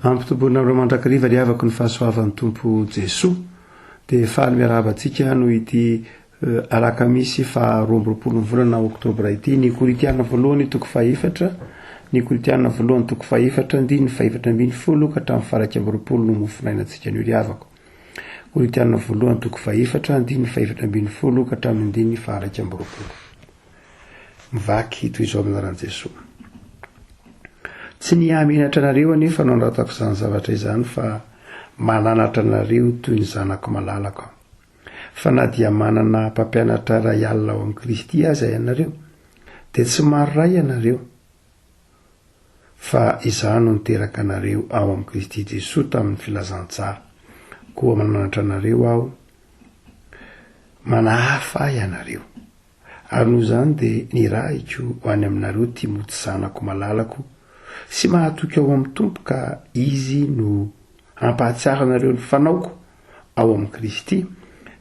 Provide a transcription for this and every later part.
Ampitomboinareo mandrakariva ry havako ny fahasoavan'ny Tompo Jesoa. Dia faly miarahaba antsika noho ity alakamisy faha 22 ny volana oktobra ity. Ny Korintiana voalohany toko fahefatra, ny Korintiana voalohany toko fahefatra andininy fahefatra ambin'ny folo ka hatramin'ny faha 21 no mofonainantsika anio ry havako. Korintiana voalohany toko fahefatra andininy fahefatra ambin'ny folo ka hatramin'ny andininy faha 21. Mivaky toy izao amin'ny anaran'i Jesoa. Tsy ny hahamenatra anareo anefa no anoratako izany zavatra izany fa mananatra anareo toy ny zanako malalako aho. Fa na dia manana mpampianatra iray alina ao amin'i Kristy aza ianareo, dia tsy maro ray ianareo, fa izaho no niteraka anareo ao amin'i Kristy Jesoa tamin'ny filazantsara. Koa mananatra anareo aho, manahafa ahy ianareo. Ary noho izany dia nirahiko ho any aminareo Timoty zanako malalako sy mahatoky ao amin'ny Tompo ka izy no hampahatsiaro anareo ny fanaoko ao amin'i Kristy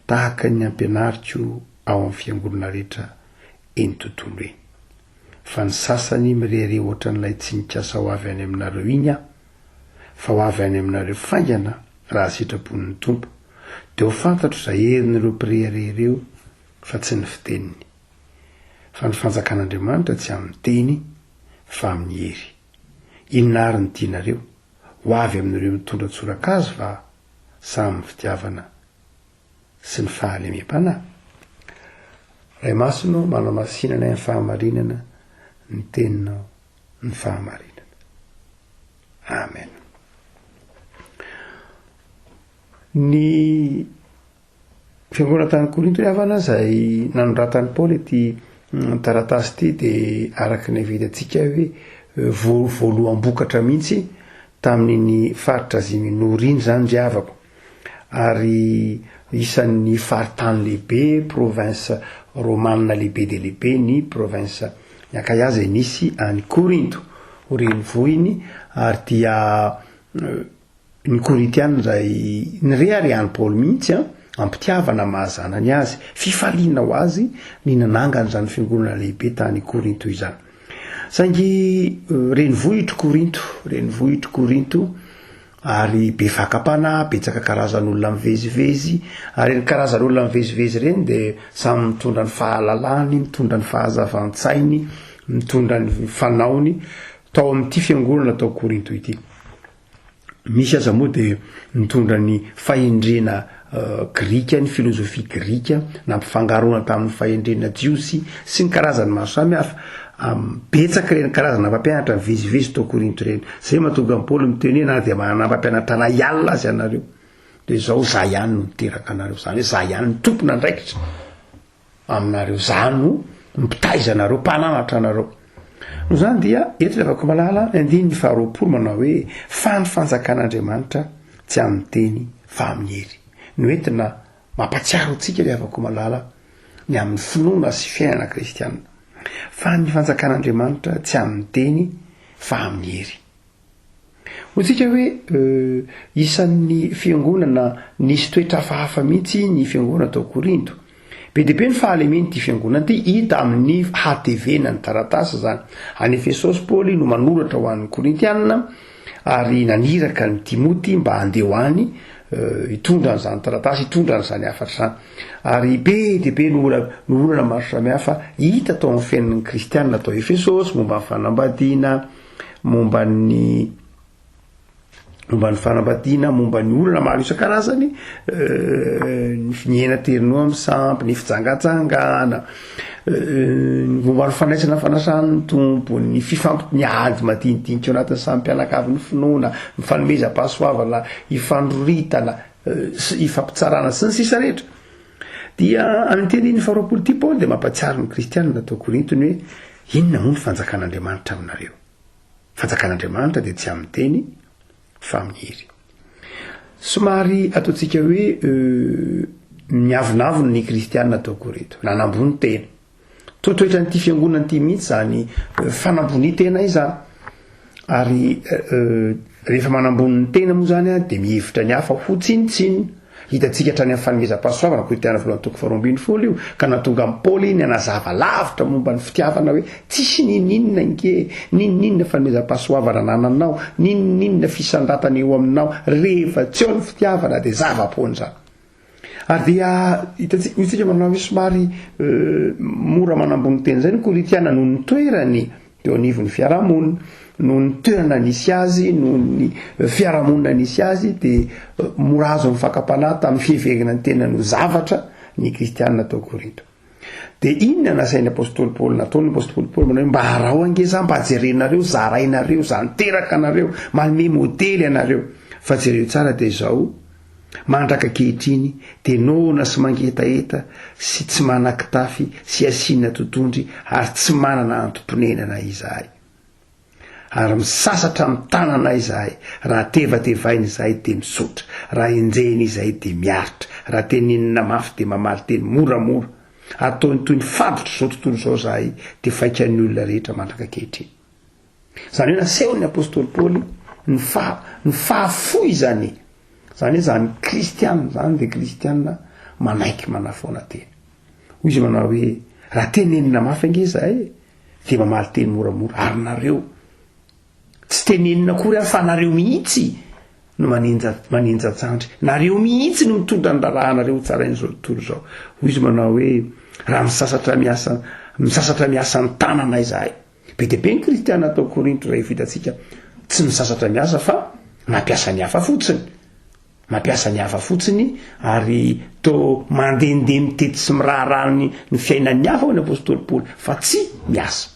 tahaka ny ampianariko ao amin'ny fiangonana rehetra eny tontolo eny. Fa ny sasany mirehareha hoatran'ilay tsy nikasa ho avy any aminareo iny aho, fa ho avy any aminareo faingana raha sitrapon'ny Tompo, dia ho fantatro izay herin'ireo mpirehareha ireo fa tsy ny fiteniny. Fa ny fanjakan'Andriamanitra tsy amin'ny teny fa amin'ny hery. Inona àry no tianareo? Ho avy amin'ireo mitondra tsorakazo va sa amin'ny fitiavana sy ny fahalemem-panahy? Ray Masina ô, manamasina anay amin'ny fahamarinana ny teninao ny fahamarinana. Amen. Ny Fiangonana tany Korinto ry havana izay nanoratan'i Paoly ity taratasy ity dia araka ny avy hitantsika hoe voaloham-bokatra mihitsy tamin'iny faritra Asia Minora iny izany ry havako. Ary isan'ny faritany lehibe, province romana lehibe dia lehibe ny province ny Akaia izay nisy any Korinto ho renivohiny ary dia Ny Korintiana izay nirehareha an'i Paoly mihitsy an, am-pitiavana maha zanany azy. Fifaliana ho azy ny nanangana izany fiangonana lehibe tany Korinto izany. Saingy renivohitr'i Korinto, renivohitr'i Korinto, ary be fakam-panahy, betsaka karazan'olona mivezivezy, ary ireny karazan'olona mivezivezy ireny dia samy mitondra ny fahalalany, mitondra ny fahazavan-tsainy, mitondra ny fanaony tao amin'ity fiangonana tao Korinto ity. Misy aza moa dia nitondra ny fahendrena grika, ny filozofia grika, nampifangaroana tamin'ny fahendrena jiosy sy ny karazany maro samihafa. Betsaka ireny karazana mpampianatra mivezivezy tao Korinto ireny. Izay mahatonga an'i Paoly miteny hoe na dia manana mpampianatra anay alina aza ianareo, dia izao izaho ihany no niteraka anareo, izany hoe izaho ihany no tompon'andraikitra. aminareo, za no mpitaiza anareo, mpananatra anareo. Noho izany dia eto ry havako malala, ny andininy faharoapolo manao hoe, fa ny fanjakan'Andriamanitra tsy amin'ny teny fa amin'ny hery. No entina mampatsiaro antsika ry havako malala ny amin'ny finoana sy fiainana kristiana. Fa ny fanjakan'Andriamanitra tsy amin'ny teny fa amin'ny hery. Hoy tsika hoe isan'ny fiangonana nisy toetra hafahafa mihitsy ny fiangonana tao Korinto. Be dia be ny fahalemen'ity fiangonana ity, hita amin'ny hatevenan'ny taratasy izany. Any Efesosy Paoly no manoratra ho an'ny Korintianina ary naniraka an'i Timoty mba handeha ho any hitondra an'izany taratasy, hitondra an'izany hafatra izany. Ary be dia be ny olana maro samihafa hita tao amin'ny fiainan'ny kristianina tao Efesosy momba ny fanambadiana, momba ny momba ny fanambadiana, momba ny olana maro isan-karazany, ny finiaina terinoa amin'ny sampy, ny fijangajangana, ny momba ny fandraisana fanasan'ny Tompo, ny fifamp- ny ady madinidinika ao anatin'ny samy mpianakavin'ny finoana, ny fanomezam-pahasoavana ifandroritana sy ifampitsarana sy ny sisa rehetra. Dia amin'ity andininy faharoapolo ity Paoly dia mampahatsiaro ny kristianina tao Korinto ny hoe inona moa ny fanjakan'Andriamanitra aminareo? Fanjakan'Andriamanitra dia tsy amin'ny teny fa amin'ny hery. Somary ataontsika hoe niavonavona ny kristianina tao Korinto, nanambony tena. Toa toetran'ity fiangonana ity mihitsy izany fanambonian-tena izany. Ary rehefa manambony ny tena moa izany dia mihevitra ny hafa ho tsinontsinona. Hitantsika hatrany amin'ny fanomezam-pahasoavana, Korintiana voalohany toko faharoa ambinifolo io, ka nahatonga an'i Paoly nanazava lavitra momba ny fitiavana hoe, tsisy n'inon'inona ange, n'inon'inona fanomezam-pahasoavana anananao, n'inon'inona fisandratana eo aminao, rehefa tsy eo ny fitiavana dia zava-poana izany. Ary dia hitantsika, hoy isika manao hoe somary mora manambony tena izay ny Korintiana noho ny toerany teo anivon'ny fiarahamonina, noho ny toerana nisy azy, noho ny fiarahamonina nisy azy dia mora azon'ny fakam-panahy tamin'ny fiheverana ny tenany ho zavatra ny kristiana tao Korinto. Dia inona nasain'ny apostoly Paoly nataony? Ny apostoly Paoly manao hoe mba araho ange za, mba jerenareo, zarainareo, za niteraka anareo, manome modely anareo. Fa jereo tsara dia izao, Mandraka ankehitriny dia noana sy mangetaheta sy tsy manan-kitafy sy asiana totohondry ary tsy manana antom-ponenana izahay. Ary misasatra amin'ny tanana izahay, raha tevatevaina izahay dia misotra, raha enjehina izahay dia miaritra, raha tenenina mafy dia mamaly teny moramora. Ataony toy ny fadotry izao tontolo izao izahay dia faikan'ny olona rehetra mandraka ankehitriny. Izany hoe nasehon'ny apostoly Paoly ny faha, ny fahafoizany, izany hoe izany kristiana izany dia kristiana manaiky manafoana tena. Hoy izy manao hoe, raha tenenina mafy ange izahay dia mamaly teny moramora, ary nareo, tsy tenenina akory aho fa nareo mihitsy no manenja, manenja-tsandry, nareo mihitsy no mitondra ny raharahanareo ho tsarain'izao tontolo izao. Hoy izy manao hoe, raha misasatra miasa, misasatra miasa ny tanana izahay, Be dia be ny kristiana tao Korinto izay efa hitantsika tsy misasatra miasa fa mampiasa ny hafa fotsiny. Mampiasa ny hafa fotsiny ary toa mandehandeha mitety sy miraharaha ny, ny fiainan'ny hafa hoy ny apostoly Paoly fa tsy miasa.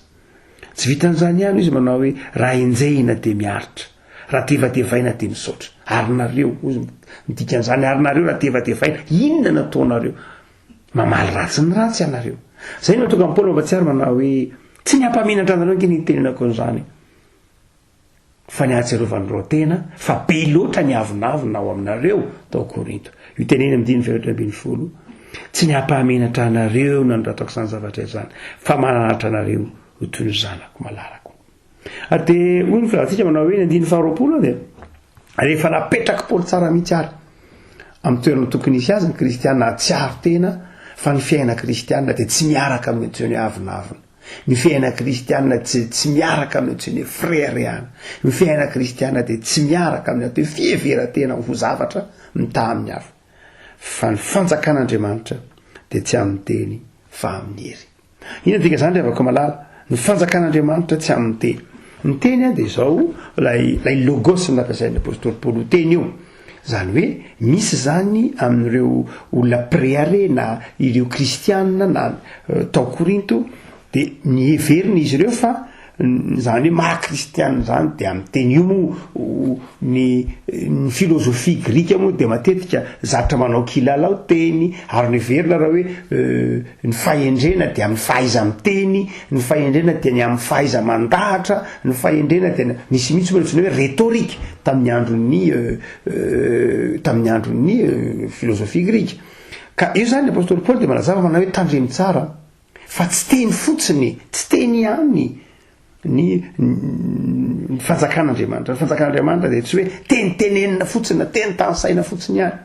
Tsy vitan'izany ihany izy manao hoe raha enjehina dia miaritra, raha tevatevaina dia misaotra. Ary nareo, hoy izy, ny dikan'izany ary nareo raha tevatevaina, inona no ataonareo? Mamaly ratsy ny ratsy ianareo. Izay no mahatonga an'i Paoly mampatsiaro manao hoe, Tsy ny hampamenatra anareo ange ny nitenenako an'izany, fa ny hahatsiarovanareo tena fa be loatra ny avonavona ao aminareo tao Korinto. Io teneny amin'ny andininy fahaefatra ambinifolo, Tsy ny hampahamenatra anareo no nanoratako izany zavatra izany, fa mananatra anareo ho toy ny zanako malalako. Ary dia hoy ny filazantsika manao hoe ny andininy faharoapolo dia rehefa napetrak'i Paoly tsara mihitsy ary amin'ny toerana tokony hisy azy ny kristiana hahatsiaro tena fa ny fiainana kristiana dia tsy miaraka amin'ny antsoiny hoe avonavona. Ny fiainana kristiana tsy tsy miaraka amin'ny antsoiny hoe fireharehana. Ny fiainana kristiana dia tsy miaraka amin'ny atao hoe fiheveran-tena ho zavatra mitaha amin'ny hafa. Fa ny fanjakan'Andriamanitra dia tsy amin'ny teny fa amin'ny hery. Inona no dikan'izany ry havako malala? Ny fanjakan'Andriamanitra tsy amin'ny teny. Ny teny dia izao, ilay ilay logos nampiasain'ny apostoly Paoly ho teny io. Izany hoe misy izany amin'ireo olona mpirehareha na ireo kristiana na tao Korinto dia niheverina izy ireo fa Izany hoe maha kristianina izany dia amin'ny teny io moa ny ny filozofia grika moa dia matetika zatra manao kilalao teny ary noheverina raha hoe ny fahendrena dia amin'ny fahaiza-miteny, ny fahendrena dia ny amin'ny fahaiza-mandahatra, ny fahendrena dia nisy mihitsy moa ny antsoina hoe retorika tamin'ny andron'ny tamin'ny andron'ny filozofia grika. Ka eo izany ny apostoly Paoly dia manazava manao hoe tandremo tsara Fa tsy teny fotsiny, tsy teny ihany ny ny fanjakan'Andriamanitra. Ny fanjakan'Andriamanitra dia tsy hoe teny tenenina fotsiny na teny tanisaina fotsiny ihany.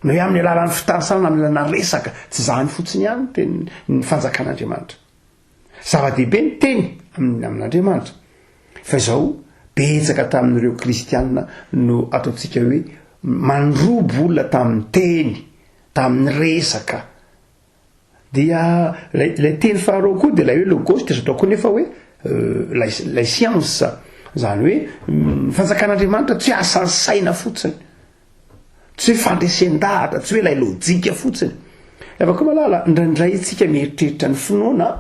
Na hoe amin'ny alalan'ny fitanisana na amin'ny alalan'ny resaka, tsy izany fotsiny ihany ny teny ny fanjakan'Andriamanitra. Zava-dehibe ny teny amin'ny amin'Andriamanitra. Fa izao, betsaka tamin'ireo kristianina no ataontsika hoe mandrobo olona tamin'ny teny, tamin'ny resaka. Dia ilay ilay teny faharoa koa dia ilay hoe logos dia azo atao koa nefa hoe ilay ilay siansa. Izany hoe ny fanjakan'Andriamanitra tsy hoe asan'ny saina fotsiny, tsy hoe fandresen-dahatra, tsy hoe ilay lojika fotsiny. Efa koa malala, indraindray isika mieritreritra ny finoana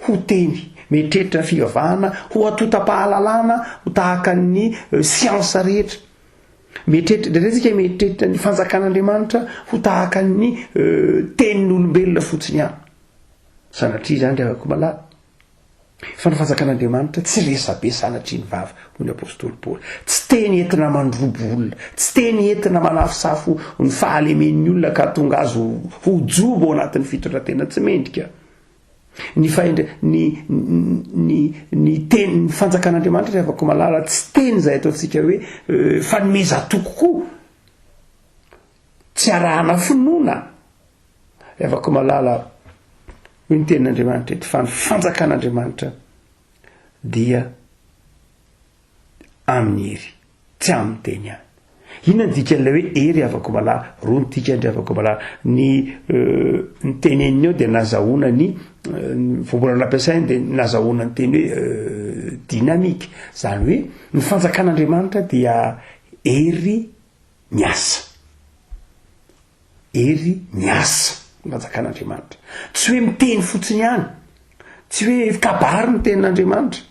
ho teny, mieritreritra ny fivavahana ho antontam-pahalalana ho tahaka ny siansa rehetra. Mieritreritra, indraindray isika mieritreritra ny fanjakan'Andriamanitra ho tahaka ny tenin'olombelona fotsiny ihany. Sanatria izany ry havako malala. Fa ny fanjakan'Andriamanitra tsy resabe sanatria ny vava, hoy ny apostoly Paoly. Tsy teny entina mandrobo olona, tsy teny entina manafosafo ny fahalemen'ny olona ka hahatonga azy ho jobo ao anatin'ny fitondran-tena tsy mendrika. Ny fahendre, ny, ny, ny teny, ny fanjakan'Andriamanitra ry havako malala, tsy teny izay ataontsika hoe fanomezan-toky koa. Tsy arahana finoana. Ry havako malala, hoy ny tenin'Andriamanitra eto, fa ny fanjakan'Andriamanitra dia amin'ny hery, tsy amin'ny teny ihany. Inona ny dikan'ilay hoe hery havako malala? Roa ny dikany ry havako malala. Ny ny teneniny eo dia nazahoana ny voambolana nampiasainy dia nazahoana ny teny hoe dynamique. Izany hoe ny fanjakan'Andriamanitra dia hery miasa. Hery miasa ny fanjakan'Andriamanitra. Tsy hoe miteny fotsiny ihany. Tsy hoe kabary ny tenin'Andriamanitra.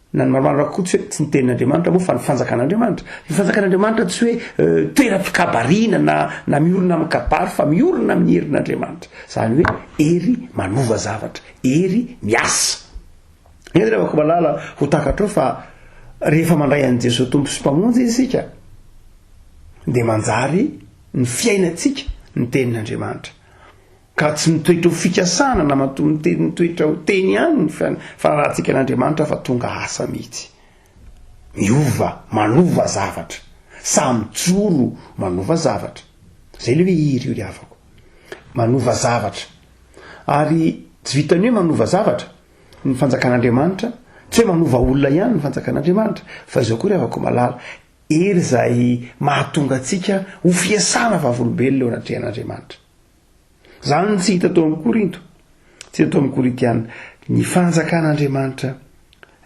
Na ny maromaro koa tsy hoe tsy ny tenin'Andriamanitra moa fa ny fanjakan'Andriamanitra. Ny fanjakan'Andriamanitra tsy hoe eh, toeram-pikabariana na, na miorina amin'ny kabary fa miorina amin'ny herin'Andriamanitra. Izany hoe hery manova zavatra, hery miasa. Eny ry havako malala, ho takatrao fa rehefa mandray an'i Jesoa Tompo sy Mpamonjy isika dia manjary ny fiainantsika ny tenin'Andriamanitra. Ka tsy mitoetra ho fikasana na matoa miteny mitoetra ho teny ihany ny fanarahantsika an'Andriamanitra fa tonga asa mihitsy. Miova, manova zavatra. Sahy mijoro manova zavatra. Zay le hoe hery io ry havako. Manova zavatra. Ary tsy vitan'ny hoe manova zavatra ny fanjakan'Andriamanitra, tsy hoe manova olona ihany ny fanjakan'Andriamanitra, fa izao koa ry havako malala, hery izay mahatonga antsika ho fiasana vavolombelona eo anatrehan'Andriamanitra. Izany no tsy hita tao amin'ny Korinto, tsy hita tao amin'ny Korintiana. Ny fanjakan'Andriamanitra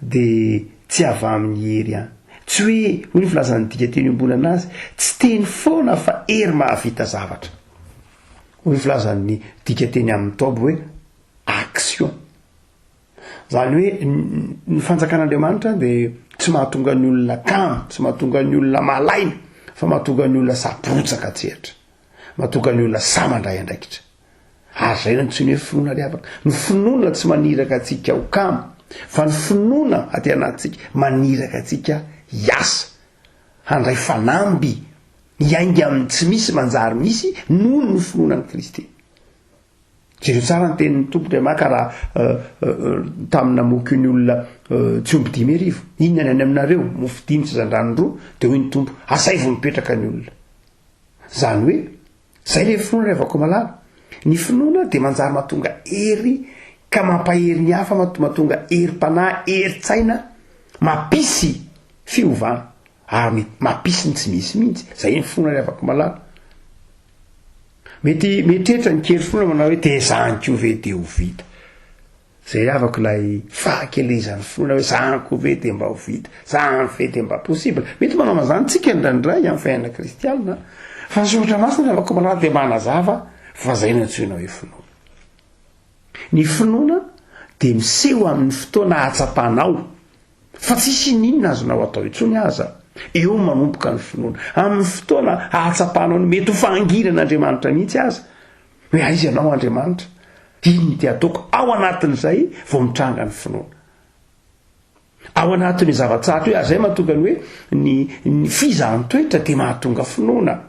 dia tsy avy amin'ny hery ihany. Tsy hoe, hoy ny filazan'ny dikanteny iombonana azy, tsy teny foana fa hery mahavita zavatra. Hoy ny filazan'ny dikanteny amin'ny Tob hoe action. Izany hoe ny fanjakan'Andriamanitra dia tsy mahatonga ny olona kamo, tsy mahatonga ny olona malaina, fa mahatonga ny olona saborotsaka an-tsehatra. Mahatonga ny olona sahy mandray andraikitra. Ary izay no antsoiny hoe finoana ry havana. Ny finoana tsy maniraka antsika ho kamo, fa ny finoana aty anatintsika maniraka antsika hiasa, handray fanamby, hiainga amin'ny tsy misy manjary misy noho ny finoana an'i Kristy. Jereo tsara ny tenin'ny Tompo ndray maka raha tamin'ny namoky ny olona tsy omby 5000. Inona ny any aminareo? Mofo dimy sy zazandrano roa. Dia hoy ny Tompo, asaivo mipetraka ny olona. Izany hoe, izay ilay finoana ry havako malala. Ny finoana dia manjary mahatonga hery ka mampahery ny hafa, mahatonga herim-panahy, herin-tsaina, mampisy fiovana ary mampisy ny tsy misy mihitsy. Izay ny finoana ry havako malala. Mety mieritreritra ny kely finoana manao hoe dia zany koa ve dia ho vita. Zay havako ilay fahakelezan'ny finoana hoe zany koa ve dia mba ho vita, zany ve dia mba possible. Mety manao an'izany tsika indraindray amin'ny fiainana kristianina, fa ny soratra masina ry havako malala dia manazava fa zay no antsoina hoe finoana. Ny finoana dia miseho amin'ny fotoana ahatsapanao Fa tsisy ininona azonao atao intsony aza. Eo manomboka ny finoana. Amin'ny fotoana ahatsapanao ny mety ho fahanginan'Andriamanitra mihitsy aza, hoe aiza ianao Andriamanitra? Inona ity ataoko? Ao anatin'izay vao mitranga ny finoana. Ao anatin'io zava-tsarotra io, ary izay mahatonga ny hoe ny, ny fizahan-toetra dia mahatonga finoana.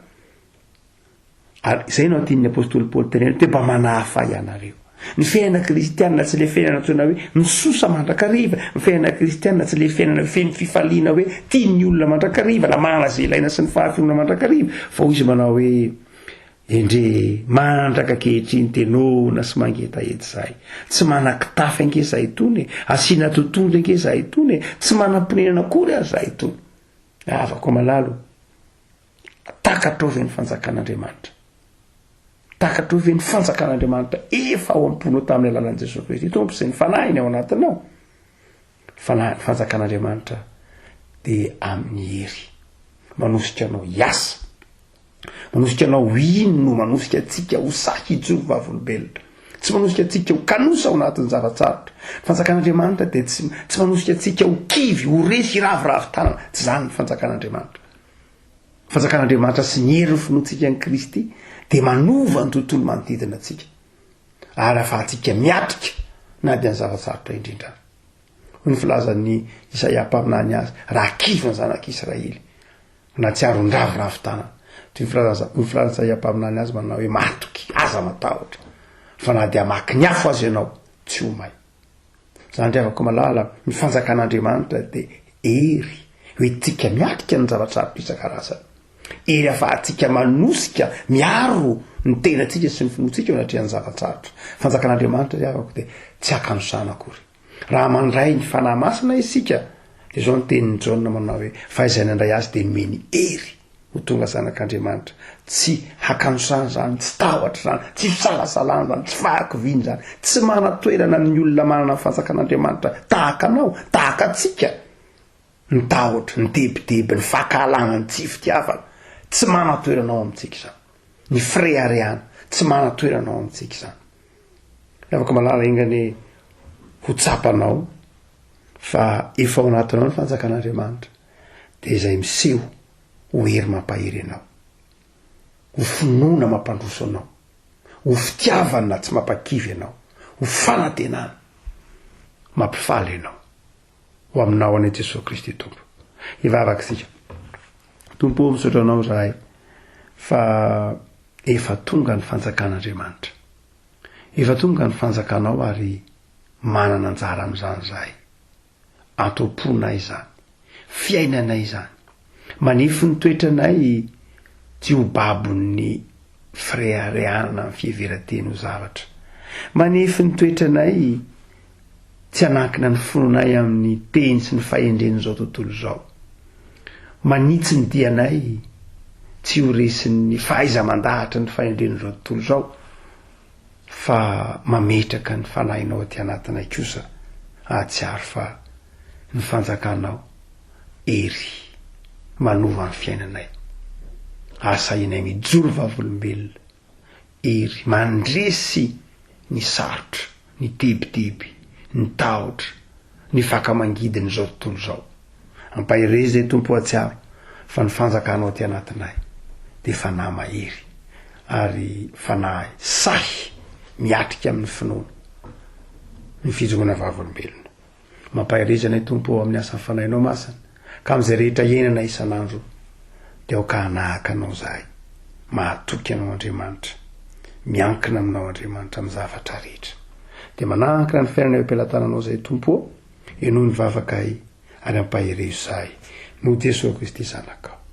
Ary izay no tian'ny apostoly Paoly tenenina hoe mba manahafa ianareo. Ny fiainana kristianina tsy le fiainana antsoina hoe misosa mandrakariva, ny fiainana kristianina tsy le fiainana hoe feno fifaliana hoe tian'ny olona mandrakariva na manana izay ilaina sy ny fahafenoana mandrakariva, fa hoy izy manao hoe endre mandraka ankehitriny dia noana sy mangetaheta izahay. Tsy manan-kitafy ange izahay itony e, asiana totohondry ange izahay itony e, tsy manam-ponenana akory aza izahay itony. Havako malala o. Takatrao ve ny fanjakan'Andriamanitra? Takatrao ve ny fanjakan'Andriamanitra efa ao am-ponao tamin'ny alalan'i Jesosy Kristy Tompo sy ny fanahiny ao anatinao? Fanahy, ny fanjakan'Andriamanitra dia amin'ny hery manosika anao hiasa, manosika anao ho ino, manosika antsika ho sahy hijoro vavolombelona. Tsy manosika antsika ho kanosa ao anatin'ny zava-tsarotra. Ny fanjakan'Andriamanitra dia tsy, tsy manosika antsika ho kivy, ho resy, hiraviravy tanana. Tsy izany ny fanjakan'Andriamanitra. Fanjakan'Andriamanitra sy ny herin'ny finoantsika an'i Kristy dia manova ny tontolo manodidina antsika ary ahafahantsika miatrika na dia ny zava-tsarotra indrindra. Hoy ny filazan'i Isaia mpaminany azy, raha kivy ny zanak'Israely, nahatsiaro niraviravy tanana. Toy ny filazan'i hoy ny filazan'i Isaia mpaminany azy manao hoe matoky, aza matahotra, fa na dia hamaky ny afo aza ianao, tsy ho may. Zany ry havako malala, ny fanjakan'Andriamanitra dia hery hoentintsika miatrika ny zava-tsarotra isan-karazany. Hery ahafahantsika manosika, miaro ny tenantsika sy ny finoantsika eo anatrehan'ny zava-tsarotra. Fanjakan'Andriamanitra ry havako dia tsy hakanosana akory. Raha mandray ny Fanahy Masina isika, dia izao ny tenin'i Jaona manao hoe, fa izay nandray azy dia nomeny hery ho tonga zanak'Andriamanitra. Tsy hakanosana izany, tsy tahotra izany, tsy fisalasalana izany, tsy fahakiviana izany, tsy manan-toerana amin'ny olona manana ny fanjakan'Andriamanitra tahaka anao, tahaka antsika. Ny tahotra, ny tebiteby, ny fankahalana, ny tsy fitiavana, tsy manan-toerana ao amintsika izany. Ny fireharehana, tsy manan-toerana ao amintsika izany. Afaka malala enga anie ho tsapanao fa efa ao anatinao ny fanjakan'Andriamanitra, dia izay miseho ho hery mampahery anao, ho finoana mampandroso anao, ho fitiavana tsy mampakivy anao, ho fanantenana mampifaly anao. Ho aminao anie Jesoa Kristy Tompo. Hivavaka isika. Tompo ô, misaotra Anao izahay fa efa tonga ny fanjakan'Andriamanitra. Efa tonga ny fanjakanao ary manana anjara amin'izany izahay. Ato am-ponay izany. Fiainanay izany. Manefy ny toetranay tsy ho babon'ny fireharehana na ny fiheveran-tena ho zavatra. Manefy ny toetranay tsy hanankina ny finoanay amin'ny teny sy ny fahendren'izao tontolo izao. Manitsy ny dianay tsy ho resin'ny fahaiza-mandahatra ny fahendren'izao tontolo izao, fa mametraka ny fanahinao aty anatinay kosa hahatsiaro fa ny fanjakanao hery manova ny fiainanay. Ahasahianay mijoro vavolombelona hery mandresy ny sarotra, ny tebiteby, ny tahotra, ny faka-mangidin'izao tontolo izao. Ampaherezo izay Tompo hahatsiaro fa ny fanjakanao aty anatinay dia fanahy mahery ary fanahy sahy miatrika amin'ny finoana ny fijoroana vavolombelona. Mampahereza anay Tompo ô amin'ny asan'ny Fanahinao Masina, ka amin'izay rehetra iainanay isan'andro dia aoka hanahaka Anao izahay. Mahatoky Anao Andriamanitra, miankina Aminao Andriamanitra amin'ny zavatra rehetra. Dia manankina ny fiainana eo am-pelatananao izahay Tompo ô, henoy ny vavakay ary ampaherezo izahay noho Jesoa Kristy Zanakao.